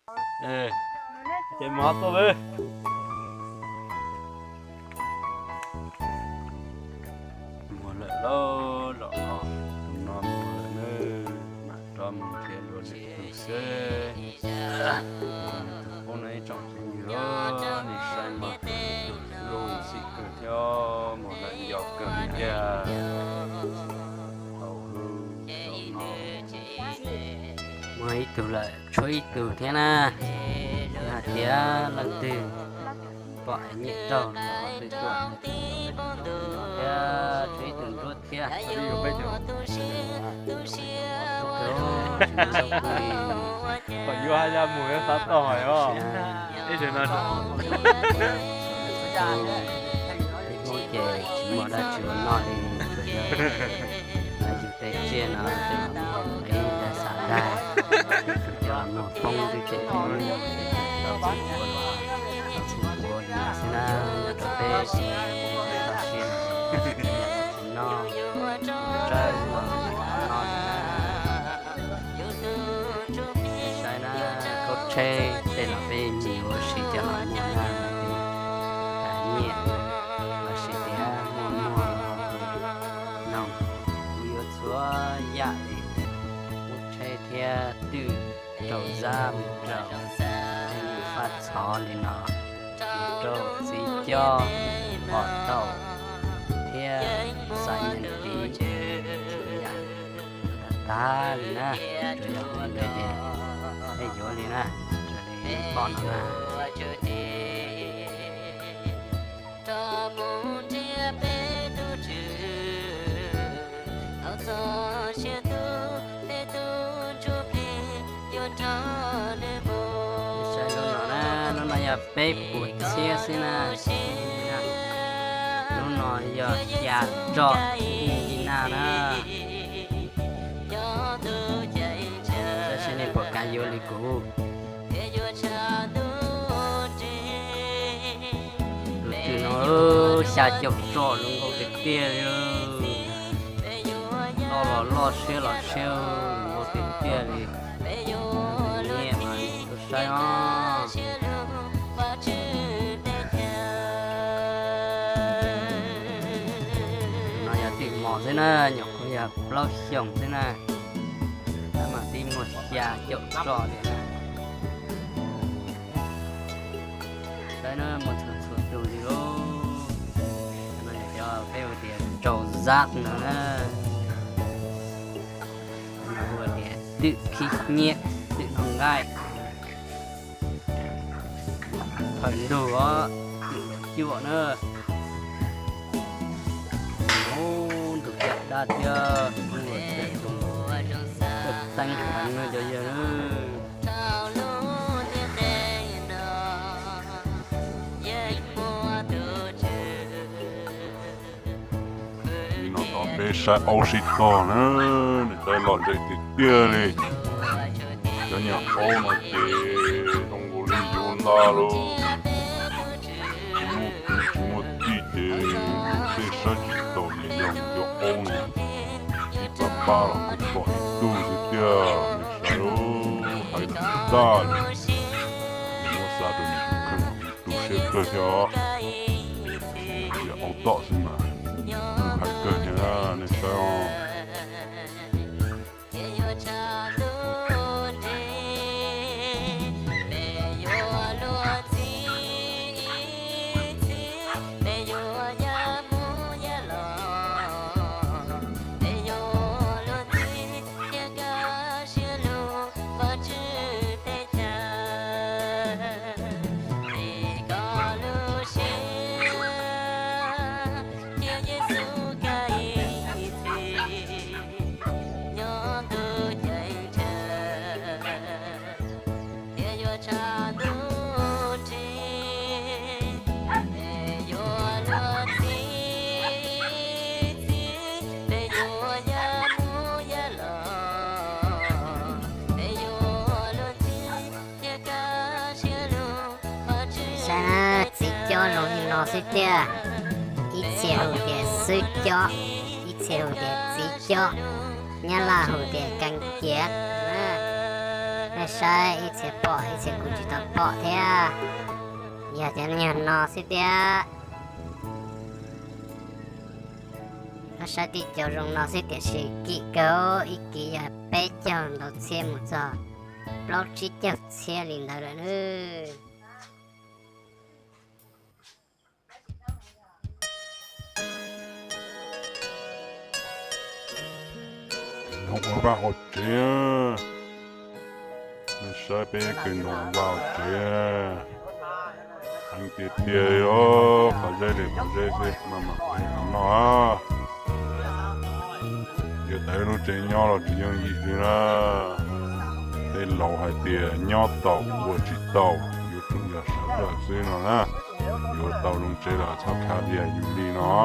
Ces mus tuaj. Muag lawm lauj, zaum no tus no muag lawm nawb, mam rov mus nrhiav dua lwm tus xwb. Tus poob no ib tsoom phooj ywg, nej saib mas, lub xim kawg thiab, muag lawm yos kawg li thiab. Tau hwj, zaum no muag ib tug lawm tshuav ib tug thiab na. Yog hais tias leej twg pom es nyiam raug los ho tuaj thiab, tshuav ib tug nruab thiab. Kom yuav haj yam mus yuav xav tau os. Ib zaug no ib hnub ces tsis muaj dab tsi ua noj li, tsuas yog yus tej tsiaj no tej los mus ib dag xav dag, cov muag poob twb tseem tsis muaj, tau txhij ua los tau txhij ua li no xwb na, nyob rau peb toj siab no, tsis noj tsawb ua noj li na. Saib na, khaub tsheb tej los peb nyiam ua si cov los muag na, tas nyiaj los sis tias muaj muag los noog, kuv yuav txhua yam li, khaub tsheb thiab twj rau zab mus rau faj txhov li no, mus rau txiv cob pom tau thiab xa nyiaj tiv, tsuas yam tag tag li na, tsuas yog hu ntawd ces peb yuav li na, raws li pom no na. Saib lub no na, lub no yog peb puas txhiab xwb na. Lub no yog xya roj li na na. Saib seb nej puas kam yuav li kuv. Tus twg no xya caum roj zoo nkauj tiag tiag li. Loj los loj, siab los siab, zoo nkauj tiag tiag li. Nyiam mas tuaj saib os. No yog twj mos xwb na, nyuam qhuav yog plaub xyoos xwb na, tab mas twb muaj xya caum roj li na. Saib na, muaj txhua txhua tus li lauj. No yog cov peb hu tias rau zab no na. Hu tias twm khib nyiab, twm noj nqaij. Phaum ntug os, twm los cuam na. Ub, ntug caj dab thiab, ntug caj dab, tuaj teeb heev na cov yawg na. Nim no thov peb saib aub sib tog na, nej saib lom zem tiag tiag li. Cov niag aub no ces zoo nkaus li yuav ntag lauj. Tsis muaj kwv tsis muaj tij ces tej saib tsis taus ces yog cov aub no. Ib pab pab los kuj pom ib tug xwb tiag, nej saib lauj, hais tag li. Muab xa rau nws tus kheej tu siab kawg thiab os. Yog aub tom xwb mas kuj hais kawg thiab, nej saib os. Saib na, txiv cob zoo li no xwb tiag. Ib txhia hu tias xwb cob, ib txhia hu tias txiv cob, nyab laj hu tias kees ciav na. Saib ib txhia pom ib txhia kuj tsis tau pom thiab. Yog tias yog no xwb thiab. Koj saib tej cov zoo no xwb tiam sis kim kawg, ib kis yog peb caug ntau txhiab mus txog plaub tsib caug txhiab li ntawd lawm nawb. Noog ua vaj ua tsev, nej saib peb ib ke noog ua vaj ua tsev, heev tiag tiag li os, qhov zeb li qhov zeb xwb mas mam ua li no noj. Yog tias lub tsev nyob los tsis yooj yim li na. Tej laus hais tias nyob tau ua tsis tau, yuav tsum yog sawv daws xwb no na. Yuav tau zoo tsev los txhob khav tias yus li no.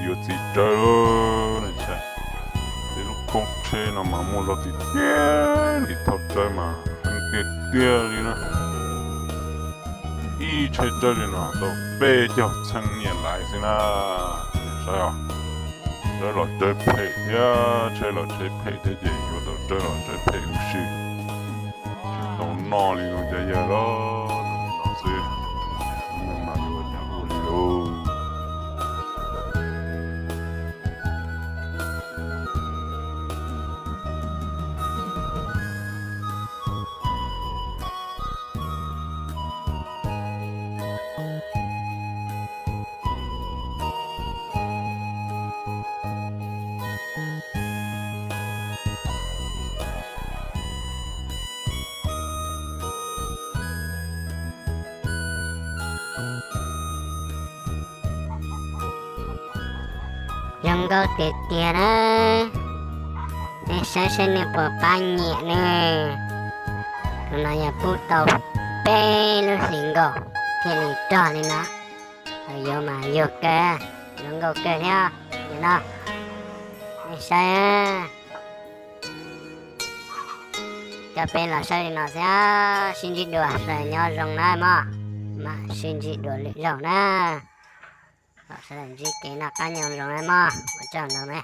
Yuav txiv tsawb lawm, tej lub koob tsheb no mas muaj zog tiag tiag li, thauj tsawb mas heev tiag tiag li na. Ib tsheb tsawb li no tau peb caug txheeb nyiaj laiv xwb na. Saib os, tsawb los tsawb phem thiab, tsheb los tsheb phem thiab ces yuav tau tsawb los tsawb phem huv si. Tsis tau noj li no cov yawg los no xwb, mas yuav ua cas ua li lauj. Zoo nkauj tiag tiag na. Nej saib saib nej puas pab nyiam ne. Tus no yog pub tau peb lub hlis nkaus thiaj li rog li no. Yuav mas yuag kawg, zoo nkauj kawg thiab. Nim no nej saib, coj peb los saib li no xwb, sib ntsib dua sawv daws nyob zoo na mog, mam sib ntsib dua lwm zaug na. Los sawv daws ntsib kev noj qab nyob zoo na mog, ua tsaug ntau na.